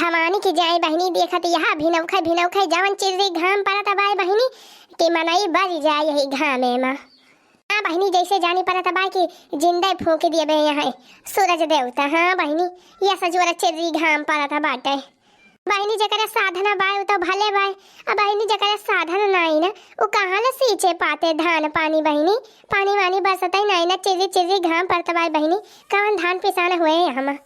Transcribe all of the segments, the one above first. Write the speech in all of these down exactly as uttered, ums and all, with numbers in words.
कमानी की जाए बहिनी, देखत यहाँ भिनौखे भिनौखे जवन चिर्री घाम परत बाय बहिनी, कि मनई बरि जाए यही घामे मा। हाँ बहिनी, जैसे जानी परत बाय कि जिंदे फूंक दिए बे यहाँ सूरज देवता। हाँ बहिनी, यस जोर चिर्री घाम परत बाटे। बहिनी, जेकरे साधन बाय, उ तो भले बाय। अब बहिनी, जेकरे साधन नाई ना, उ कहाँ ले सींचे पाते धान पानी बहिनी? पानी वानी बरसतै नाई ना, चिर्री चिर्री घाम परत बाय बहिनी। कवन धान पिसान हुए यहाँ मा?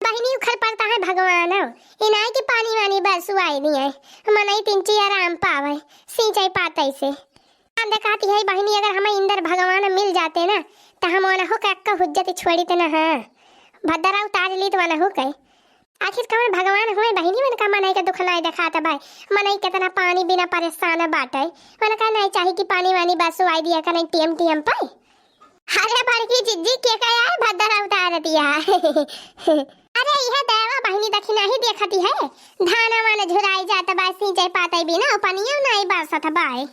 बहिनी, उखर परता है भगवान, ई नाई कि पानी वानी बरसुआई दिए, मनई तिंची आराम पावे, सींचे पाते से। हम तो कहती है बहिनी, अगर हमें इंदर भगवान मिल जाते ना, तो हम वनहु के अक्का हुज्जत छोड़ित ना है, भद्दरा उतार लीत वनहु के। आखिर कवन भगवान हुए बहिनी, वनका मनई के दुख नाई देखात बाय? मनई केतना पानी बिना परेशान बाटे, वनका नाई चाही कि पानी वानी बरसुआई दिया करें टीएम टीएम पे। अरे बड़की जिज्जी, के कहे आए भद्दर उतार दिया? अरे इहे देवा बहिनी दखिना ही देखती है, धाना वाना झुराई जात बा, सींचे पाते बिना, उ पनिया नाई बरसत बाय।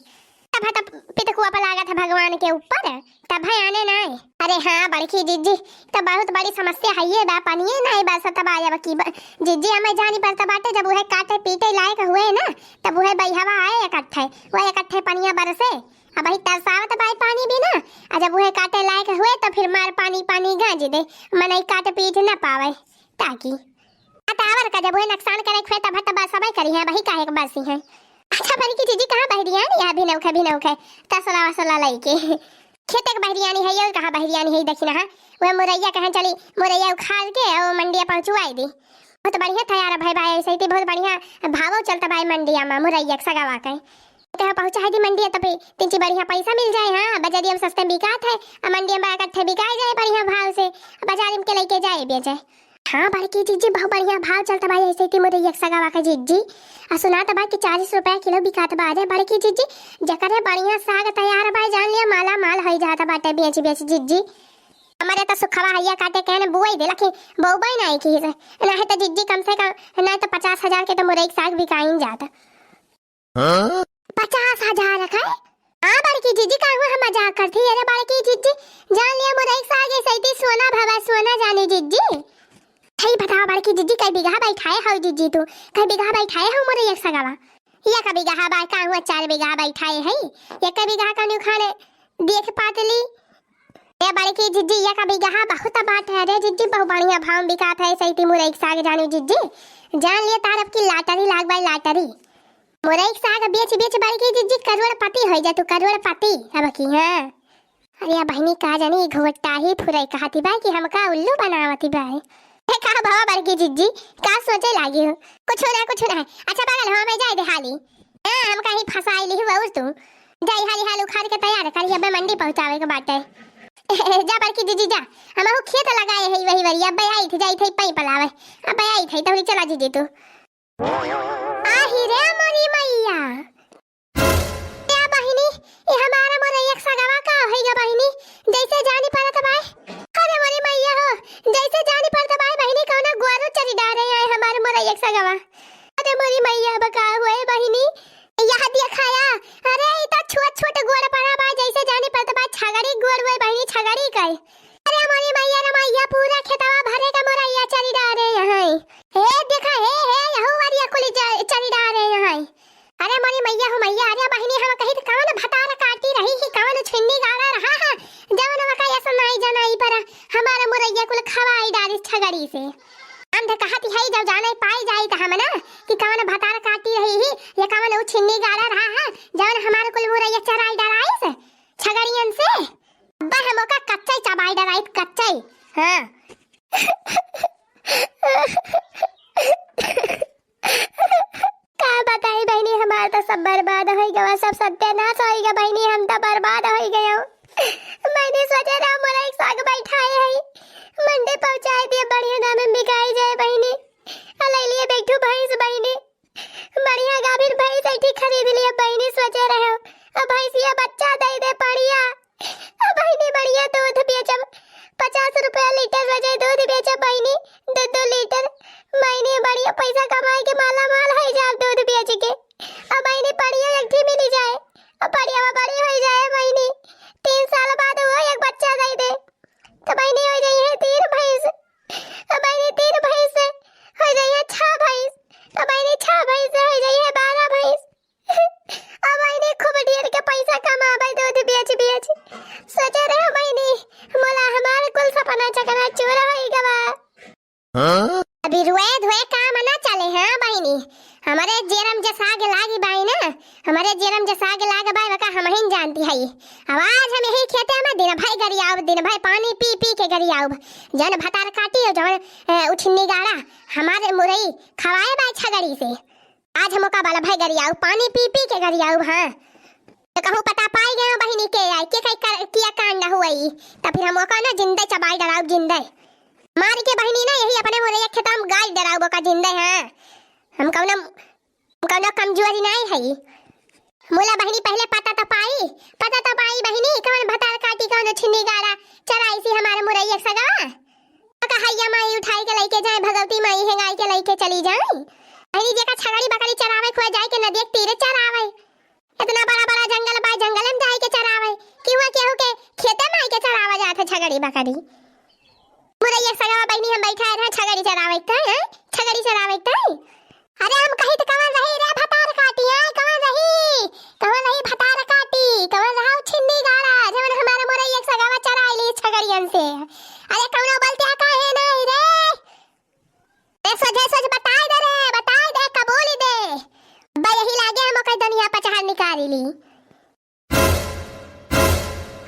तब है तब पितकुआ पर लागत है भगवान के ऊपर, तब है आने नाई। अरे हाँ बड़की जिज्जी, तो बहुत बड़ी समस्या है ये बा, पनिये नाई बरसत बाय। अब की ब-, जिज्जी हमें जानी परत बाटे, जब उहे काटे पीटे लायक हुए ना, तब उहे बइहवा आए इकट्ठे, वह इकट्ठे पनिया बरसे, अब वही तरसावत बाय पानी बिना, आ जब उहे काटे लायक हुए तो फिर मार पानी पानी गांज दे, मनई काट पीट न पावे। ताकि अतावर का जब उहे नुकसान करे हुए तब तब सबई करी है, वही काहे के बसी है। अच्छा बड़की जिज्जी, कहाँ बहरियानी है भिनौखे भिनौखे तसला वसला लइके? खेते के बहरियानी है, ये कहाँ बहरियानी है, देखी ना है, वह मुरैया कहाँ चली, मुरैया उखाड़ के और मंडिया पहुँचवाई दी। बहुत बढ़िया तैयार है भाई, भाई, ऐसे ही बहुत बढ़िया भावो चलता भाई मंडिया में मुरैया के सगावा के। तो पहुँचा दी मंडिया, तो फिर तिंची बढ़िया पैसा मिल जाए। हाँ, बजारी में सस्ते बिकात है, आ मंडिया में इकट्ठे बिकाए जाए बढ़िया भाव से, बाजारी में के लेके जाए बेचे। हाँ बड़की जिज्जी, बहुत बढ़िया भाव चलता भाई, ऐसे ही मुरैया के सगावा के जिज्जी। आ सुनात बा कि चालीस रुपया किलो बिकात बा। अरे बड़की जिज्जी, जकरे बढ़िया साग तैयार बा, जान लिया माला माल होई जात बाटे बेच बेच जिज्जी। हमारे तो सुखवा हैया काटे कहने बुआई दे, लेकिन बउबई नहीं की से। ना है तो जिज्जी कम से कम, ना तो पचास हजार के तो मुरई के साग बिकाइन जात। हाँ? पचास हजार का? हाँ बड़की जिज्जी, का हुआ हम मजाक करती? अरे बड़की जिज्जी, जान लिया मुरई के साग ऐसे ही सोना भवा सोना जाने जिज्जी। सही बताओ बड़की जिज्जी, कई बीघा बैठाए हो जिज्जी तू? कई बीघा बैठाए हो मुरई एक सगावा? या का बीघा बा, का हुआ चार बीघा बैठाए है? या का बीघा का न्यू खाने देख पातली। ए बड़की जिज्जी, या का बीघा बहुत बात है रे जिज्जी, बहुत बढ़िया भाव बिकात है सही ती मुरई के साग जाने जिज्जी। जान लिया तार अब की लाटरी लाग बाई लाटरी। मुरई के साग बेच बेच बड़की जिज्जी करोड़पति हो जा तू, करोड़पति अब की। हाँ। अरे बहिनी, का जानी ई घोटाही फुरई कहती बा कि हमका उल्लू बनावती बा। ए का भवा बड़की जिज्जी, का सोचे लागी हो? कुछ ना, कुछ ना। अच्छा बगल हो, मैं जाए दे हाली। हाँ, हमका ही फंसाई ली हो तू। जाई हाली हाल उखाड़ के तैयार करी, अबे मंडी पहुँचावे के बाटे। जा बड़की जिज्जी जा, हमहू खेत लगाए है वही वरी, अबे आई थी, जाई थी पई पलावे। अबे आई थी, तोहरी चला जिज्जी तू। आही रे मोरी मैया। ए बहिनी, ए हमारा मोरैया के सगवा का होइगा बहिनी? जैसे जानी पड़त बाय। अरे मोरी मैया हो, जैसे जानी पड़त बाय बहिनी, कौना गुआरो चरी डारे आए हमारे मोरैया के सगवा। अरे मोरी मैया बा का हुए बहिनी? यह दिखाया। अरे ई तो छोट छोट गोड़ पड़ा बा, जैसे जानी पड़त बा छगड़ी गोड़ हुए बहिनी, छगड़ी कहे। अरे मोरी मैया रे मैया, पूरा खेतवा भरे का मोरैया चरी डारे यहाँ। हे देखा, हे, हे, यहू वारिया कुली ज-, चरी डारे यहाँ। अरे मोरी मैया हो मैया, अरे बहिनी हम कही त कवन भतार काटी रही ही, कवन छिन्नी गाड़ा रहा है, जवन वका ऐसा नाई जनाई पर हमारा मुरैया कुल खवाई डारी छगड़ी से। हम त कहती है जब जाने पाई जाई त हम ना कि कवन भतार काटी रही ही, या कवन उ छिन्नी गाड़ा रहा है, जवन हमारे कुल मुरैया चराई डराई से छगड़ियन से। अब्बा हम ओका कच्चा ही चबाई डराई, कच्चा ही। हाँ। का बताई बहिनी, हमार तो सब बर्बाद होइ गवा, सब सत्यानाश होइ गवा बहिनी, हम तो बर्बाद होइ गए। मैंने सोचे रहा मोरा एक साग बैठाए है, मंडी पहुँचाए दिए, बढ़िया दाम में बिकाई जाए बहिनी। आ ले लिए बैठू भैंस बहिनी, बढ़िया गाभिन भैंस ऐठी खरीद ए काम ना चले, हाँ बहिनी, हमरे जेरम जसाग लागी बाई ना, हमरे जेरम जसाग लाग बाई, वका हमहिन जानती हई। अब आज हम यही खेते में दिन भई गरियाउब, दिन भई पानी पी पी के गरियाउब। जौन भतार काटी और जौन, ए, उठिन्नी गाड़ा, हमारे मुरई खवाए बाई छगड़ी से। आज हम ओका बल भई गरियाउब, पानी पी पी के गरियाउब, हाँ। तो कहूँ पता पाई गए बहिनी के आई, के कई कर, किया कांड हुई, तो फिर हम ओका ना जिंदे चबाई डराउब, जिंदे। मार के बहिनी ना यही अपने मुरैया खेता में गाड़ डराउब ओका जिंदे, हाँ। हम कौनो, हम कौनो कमजोरी नाई है। मुला बहिनी पहले पता तो पाई, पता तो पाई बहिनी, कौन भतार काटी, कौन छिन्नी गाड़ा चराई सी हमारे मुरैया के सगवा। का हैया माई उठाई के लइके जाए, भगवती माई हेंगाई के लइके चली जाए। बहिनी जेका छगड़ी बकरी चरावे खोए जाए के नदिया के तीरे चरावे। इतना बड़ा बड़ा जंगल बा, जंगल में जाए के चरावे, कि हुआ केहू के खेते में आइके चरावा जात है छगड़ी बकरी। मुरैया सगवा बहिनी हम बैठा रहे छगड़ी चरावे के, हैं? छगड़ी चरावे के। अरे हम कही तो कवन रही रे भतार काटी, हैं? कवन रही? कवन रही भतार काटी? कवन रहा उ छिन्नी गाड़ा, जवन हमारे मुरैया सगवा चराई ली छगड़ियन से? अरे कौनो बलतिया काहे नहीं रे? ए, सोझे सोझ बताई दे रे, बताई दे, कबूली दे। अब्बा यही लागे हम ओकर दुनिया पचहर निकाली ली।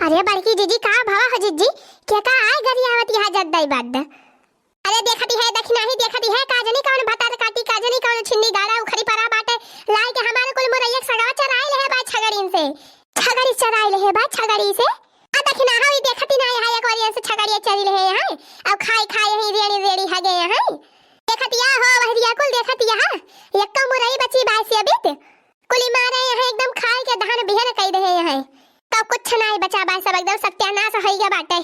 अरे बड़की जिज्जी, का भवा हो जिज्जी? के का आय गरियावत यहाँ जद्दई बद्द? अरे देखती है, दखिनाही देखती है, का जनी कौन भतार काटी, का जनी कौन छिन्नी गाड़ा उखड़ी परा बाटे, लाई के हमारे कुल मुरैया के सगवा चराई ले है बा छगड़िन से। छगड़ी चराई ले है बा छगड़ी से। आ दखिनाहा ई देखती ना है, एक ओरियन से छगड़िया चरी ले है यहाँ। अब खाई खाई यही रेड़ी रेड़ी हगे यहाँ। देखतिया हो, वहरिया कुल देखतिया, यक्को मुरई बची बाय से अबित। कुली मारे यहाँ एकदम खाई के धान बिहन कई दे यहाँ। तो कुछ नाई बचा बाय, सब एकदम सत्यानाश होई गया बाटे।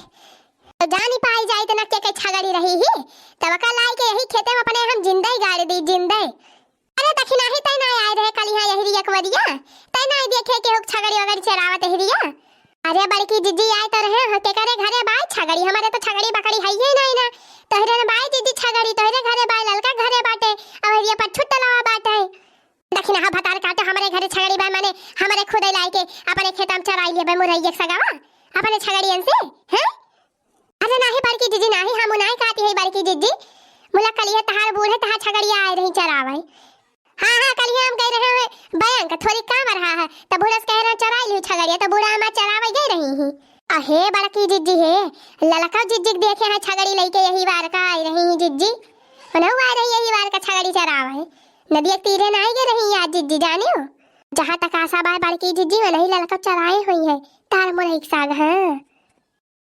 तो जानी पाई जाई त नक्के के छगड़ी रही ही, तब का लाई के यही खेते में अपने हम जिंदे ही गाड़ दी, जिंदे। अरे दखिनाही तै नाई आए रहे कल यहाँ यही रिया कुंवरिया, तै नाई देखे के हुक छगड़ी वगड़ी चरावत यही रिया। अरे बड़की जिज्जी आए तो रहे, हाँ, के करे घरे बाय छगड़ी, हमारे तो छगड़ी बकड़ी है ही नहीं ना। तोहरे न बाय जिज्जी छगड़ी, तोहरे घरे बाय ललका घरे बाटे, और ये पच्छू तलावा बाटे। दखिनाहा भतार काटो, हमारे घरे छगड़ी बाय माने हमारे खुदे लाई के अपने खेता में चराई लेबे मुरैया के सगवा, अपने छगड़ियन से, हैं? अरे नाही बड़की जिज्जी नाही, हम नाही काटी है बड़की जिज्जी। मुला कलिया तहार बूढ़े तहार छगड़िया आए रही चरावे। हाँ, हाँ, कलिया हम गए रहे हैं बैंक, थोड़ी काम रहा है, तो बूढ़ा से कह रहे चराई ली छगड़िया, तो बूढ़ा हमार चरावे गए रही ही। अहे बड़की जिज्जी हे, ललका जिज्जी के देखे हैं छगड़ी लइके यही बार का आई रही ही जिज्जी। उन्हें आए रही यही बार का छगड़ी चरावे। नदिया के तीरे नाही गए रही आज जिज्जी जानियो। जहाँ तक आशा बाय बड़की जिज्जी वनही ललका चराए हुई है। तार मुरई के साग, हाँ।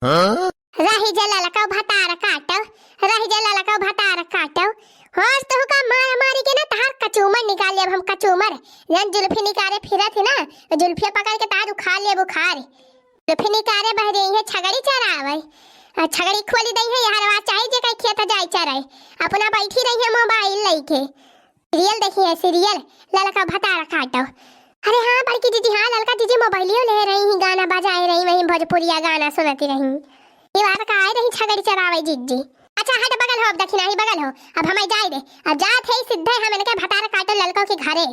हाँ? रही जे ललकौ भतार काटौ, रही जे ललकौ भतार काटौ। होश तो हुका मार मारी के ना तहार कचूमर निकाल लेब हम, कचूमर। जन जुल्फी निकारे फिरत ही ना, तो जुल्फिया पकड़ के तार उखाड़ लेब उखाड़। जुल्फी निकारे बहरे इहे छगड़ी चरावे। आ छगड़ी खोली दई है यार, वा चाहे जे कहीं खेत जाए चराए। अपना बैठी रही है मोबाइल लइके। सीरियल देखी है, सीरियल, ललका भतार काटो। अरे हाँ, बड़की जिज्जी, हाँ, ललका जिज्जी मोबाइलियो ले रही ही, गाना बजाए रही, वहीं भोजपुरिया गाना सुनती रही। ये बार का आए रही छगड़ी चरावे जिज्जी। अच्छा, हट बगल हो, अब दखिनाही बगल हो, अब हमें जाए दे, अब जात है सीधे हम इनके भतार काटो ललको के घरे।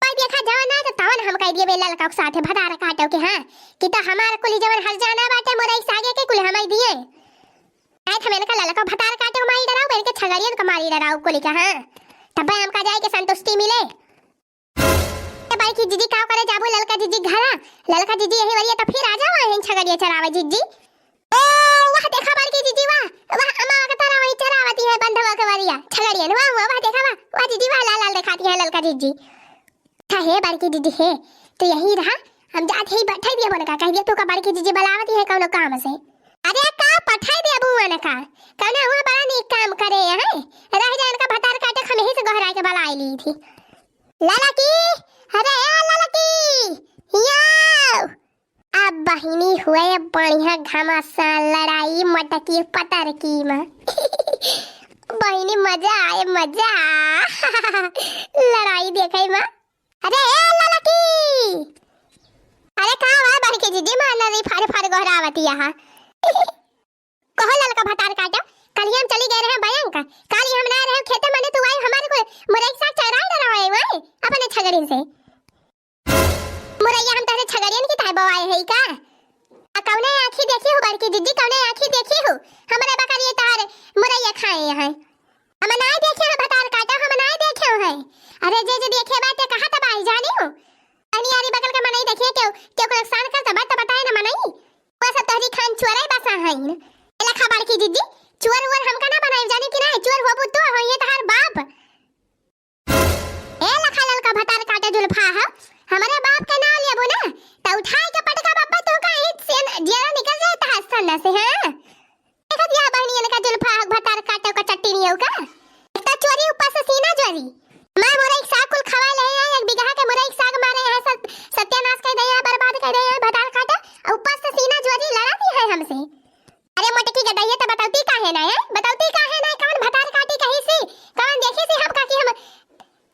पर देखा जवन ना तो तवन हम कह दिए बे ललका के साथे भतार काटो के, हाँ, कि तो हमार कुली जवन हर जाना बाटे मोरई सागे के कुल हमें दिए। आए थे मैंने कहा ललका भतार काटे को मारी डराओ, मैंने के छगड़ियन को मारी डराओ कुली का, हाँ, तब हमका जाए के संतुष्टि मिले। ए बड़की जिज्जी का करे जाबू ललका जिज्जी घरा? ललका जिज्जी यही वरिया तो फिर आ जाओ, यहीं छगड़िया चरावे जिज्जी। ओ, वाह देखा बड़की जिज्जी, वाह, वाह, अम्मा का तरह वहीं चरावती है बंधवा के वरिया, छगड़ियन, वाह, वाह, वाह, देखा, वाह, वाह जिज्जी, वाह, लाल लाल दिखाती है ललका जिज्जी। अच्छा हे बड़की जिज्जी हे, तो यही रहा, हम जात ही बैठे दिया बोले का कह दिया, तू का बड़की जिज्जी बुलावती है कौनो काम से। अरे का पठाई दे अबू अनका, कौनो हुआ बड़ा नीक काम करे हैं, रह जाए इनका भतार काटे, हम यही से गोहराई के बुलाई ली थी। ललकी, अरे ए ललकी, हियाओ। अब बहिनी हुए बढ़िया घमासान लड़ाई मटकी पतरकी में। बहिनी मजा आए, मजा। लड़ाई देखे में। अरे ए ललकी, अरे का हुआ बड़की जिज्जी मारना रही फाड़ फाड़ गोहरावती यहाँ। कहो ललका भतार काटो, कल ही हम चली गए रहे बैंक, कल ही हम ना रहे खेते, मने तू आई हमारे को मुरई के साग चराई डरावे हुए अपने छगड़िन से। मुरैया हम तहरे छगड़ियन की ताई बवाए है का? आ कौने आँखी देखी हो बड़की जिज्जी, कौने आँखी देखी हो? हमारे बकरिए तार मुरैया खाए हैं। हम नाई देखे हैं भतार काटा, हम नाई देखे हैं। अरे जे जे देखे बा ते कहा तब आई जानी हो। अनियारी बगल के मनई देखिए केउ, केउ को नुकसान कर तब तो बताए ना मनई। वो सब तोहरी खान चोरई बसा हईन। ए लखा बड़की दीदी, चोर वोर हमका ना बनाई जानी कि ना, चोर होबू तो हो ये तहार बाप। ए लखा ललका भतार काटा जुल्फा हो, हमरे बाप के नाम लेबू ना, त उठाई के पटका बब्बा तो का हित से न-, जियरा निकल जाए तहार सन्ना से, हाँ? देखत या बहिनी इनका जुल्फा हक भतार काटे का चट्टी नियो का। एक तो चोरी ऊपर से सीना चोरी। मैं मुरई के साग कुल खवा ले हैं, एक बीघा के मुरई के साग मारे हैं, सब सत्यानाश कर दे हैं, बर्बाद कर दे हैं, भतार काटे, और ऊपर से सीना चोरी लड़ाती है हमसे। अरे मोटकी गदहिया तो बतौती काहे ना है? बतौती काहे ना है? कौन भतार काटी कहीं से? कौन देखी से हम काकी हम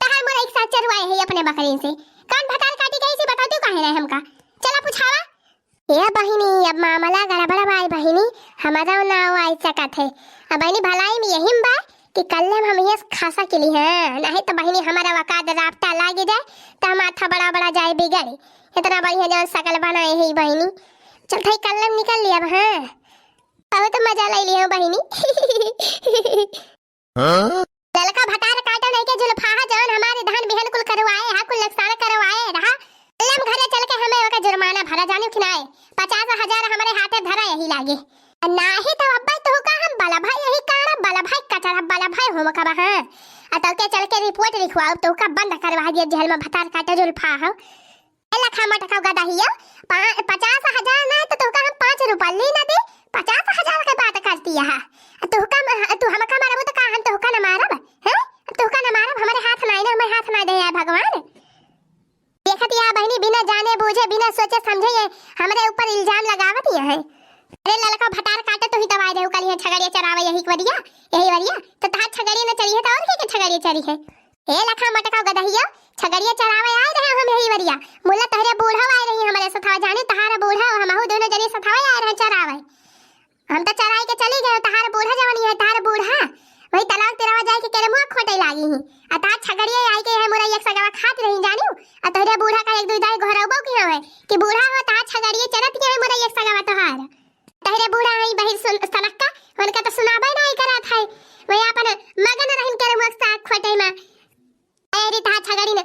तहार मुरई के साग चरवाए हैं अपने बकरी से? कौन भतार काटी कहीं से बतौती काहे ना है हमका? चला पूछावा। ए बहिनी, अब मामला गड़बड़ बाय बहिनी, हमारा नाव आई सकत है। अब बहिनी भलाई में यही में बा कि कल्ले में हम ये खासा के लिए हैं, नहीं तो बहिनी हमारा वकात रापटा लागे जाए तो हम माथा बड़ा बड़ा जाए बिगड़े। इतना बढ़िया जौन सकल बनाए है बहिनी, चल थाई कल्ले में निकल लिया अब, हाँ बहुत मजा ले लिया बहिनी। हाँ? ललका भतार काटा नहीं के जुल्फाहा जौन हमारे धान बिहन कुल करवाए हा, कुल नुकसान करवाए रहा। लम घरे चल के हमें ओके जुर्माना भरा जानियो कि नाय, पचास हजार हमारे हाथे धरा यही लागे। नाही तो अब्बा तोहका हम बला भाई यही काड़ा बला भाई कचरा बला भाई होम का बहा। आ तोके चल के रिपोर्ट लिखवाओ, तोहका बंद करवा दिया जेल में भतार काटा जुल्फाहा। ए लखा मटका गदहिया, पा-, पचास हजार ना तो तोहका हम पाँच रुपया ना दे, पचास हजार के बात करती है। तोहका म-, तू हमका मारबू तो का हम तोहका न मारब, हैं? तोहका न मारब, हमारे हाथ ना ना, हमारे हाथ ना दे है भगवान। देखत या बहिनी बिना जाने बूझे, बिना सोचे समझे ये हमरे ऊपर इल्जाम लगावत ये है। अरे ललका भतार काटे तो ही दवाई दे, कल यहाँ छगड़िया चरावे यही वरिया, यही वरिया, तो तहार छगड़िया न चरी है तो और के, के छगड़िया चरी है? ए लखा मटका गदहिया, छगड़िया चरावे आए रहे हम यही वरिया। मुल्ला तहरे बूढ़ा आए रही हमरे सथवा, जाने तहार बूढ़ा हमहू दोनों जने सथवा आए रहे चरावे। हम तो चराई के चली गए, तहार बूढ़ा जवानी है, तहार बूढ़ा वही तलाक तिरावा जाए के केरमुआ खोटे लागी ही। आ तहार छगड़िया आई के है मोरा एक सगवा खात रही जानियो। आ तोहरे बूढ़ा का एक दो दाई घरौबो की हवे कि बूढ़ा हो तहार छगड़िया चरत के है मोरा एक सगवा तोहार। तहरे बूढ़ा हई बहिर सुन सनक्का, उनका तो सुनाबे नाई करत है। वही अपन मगन रहिन केरमुआ के साग खोटे में। अरे तहा छगड़ी ने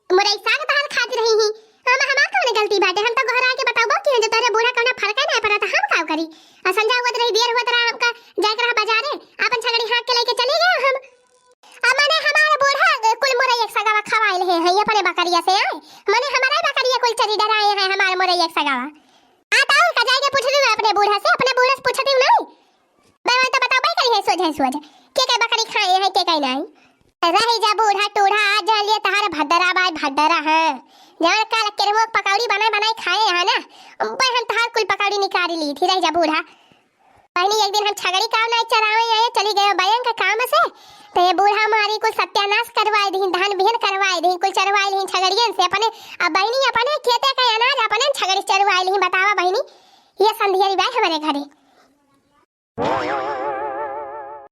मुरई साग तहार खात रही ही। हम हमार कौन गलती बाटे? हम तो घोरा के बताबो कि जो तोहरे बूढ़ा कौनो फर्क है ना पड़त, हम काव करी? आ संझा हुआ रही, देर हुआ रहा, हमका जाए के रहा बाजारे, अपन छगड़ी हाँक के लेके चली गए हम। आ मने हमार बूढ़ा कुल मुरई एक सगवा खवाइल है, है अपने बकरिया से आए, मने हमारा बकरिया कुल चरी डराए हैं हमार मुरई एक सगवा। आ, तो का जाए के पूछ ली ना अपने बूढ़ा से, अपने बूढ़ा से पूछ दी नहीं। मैं तो बताओ भाई करी है सोझे सोझे, के के बकरी खाए है, के के नहीं। रही जा बूढ़ा टूढ़ा, आज जान लिया तहार भद्दरा बाय भद्दरा है। जवन काल केरमुआ के पकौड़ी बनाए बनाए खाए है ना, उम्पे हम तहार कुल पकौड़ी निकाल ली थी। रही जा बूढ़ा। बहिनी एक दिन हम छगड़ी काव नाई चरावे आए, चली गए बयन के काम से, तो ये बूढ़ा मारी कुल सत्यानाश करवाए दी, धान बिहन करवाए दी, कुल चरवाए ली छगड़ियन से अपने। अब बहिनी अपने खेते के अनाज अपने छगड़ी चरवाए ली। बतावा बहिनी, ये संधियरी बाय हमारे घरे।